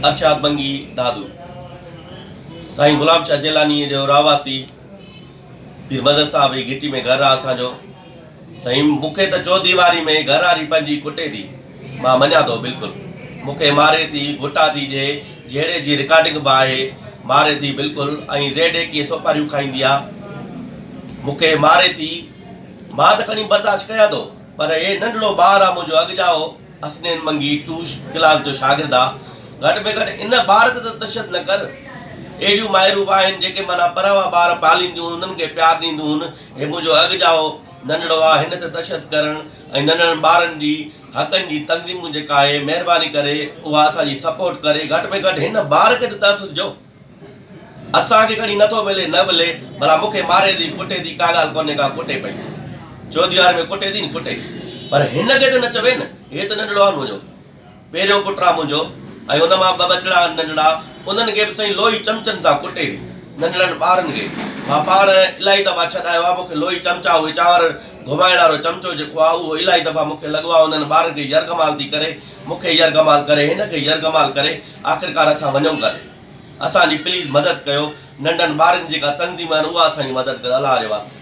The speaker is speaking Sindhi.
ارشاد منگي دادو سائين غلام شاهه جيلاني جو رهواسي پير مظهر صاحب جي گهٽي ۾ گهر آ اسان جو سائين مون کي ته چوديواري ۾ گهر واري پنهنجي ڪٽي ٿي مان مڃان ٿو بلڪل مون کي ماري ٿي گهٽا ٿي ڏي جهيڙي جي رڪارڊنگ به آهي ماري ٿي بلڪل ۽ زيڊ اي ڪي سوپاريون کائيندي آ مون کي ماري ٿي مان ته کڻي برداشت ڪيان ٿو پر هي ننڍڙو ٻار آ منهنجو اڳ ڄائو حسنين منگي ٽو ڪلاس جو شاگرد آ گهٽ ۾ گهٽ ان ٻار تي ته تشدد نه ڪر. اهڙيون مائرون به آهن جيڪي معنيٰ پراوا ٻار پالينديون انهن کي پيار ڏينديون هن هي منهنجو اڳ ڄائو ننڍڙو آ هن تي تشدد ڪرڻ ۽ ننڍڙن ٻارن جي حقن جي تنظيمون جيڪا آهي مهرباني ڪري اها اسان جي سپورٽ ڪري گهٽ ۾ گهٽ هن ٻار کي ته تحفظ ڏيو. اسان کي کڻي نٿو ملي نه ملي ڀلا مون کي ماري ٿي ڪٽي ٿي ڪا ڳالهه ڪونهي ڪا ڪٽي پئي چوديواري ۾ ڪٽي ٿي نه ڪٽي پر هن کي ته نه چوي نه هي ته ننڍڙو آهي منهنجو پهريون پٽ آهي منهنجو ۽ ان مان ٻه ٻچڙا آهن ننڍڙا انهن کي به سائين لوهي چمچن سان ڪٽي ٿي ننڍڙن ٻارن کي مان پاڻ الاهي دفعا ڇڏايو آهي مون کي لوهي چمچا اهي چانور گهمائڻ وارو چمچو جيڪو آهي اهو الاهي دفعا مون کي لڳو آهي انهن ٻارن کي يرغمال ٿي ڪري مون کي يرغمال ڪري هن کي يرغمال ڪري آخرڪار اسان وڃون ڪاڏي اسان جي پليز مدد ڪيو ننڍن ٻارن جي جيڪا تنظيم آهن اها اسان جي مدد ڪري الله جي واسطي.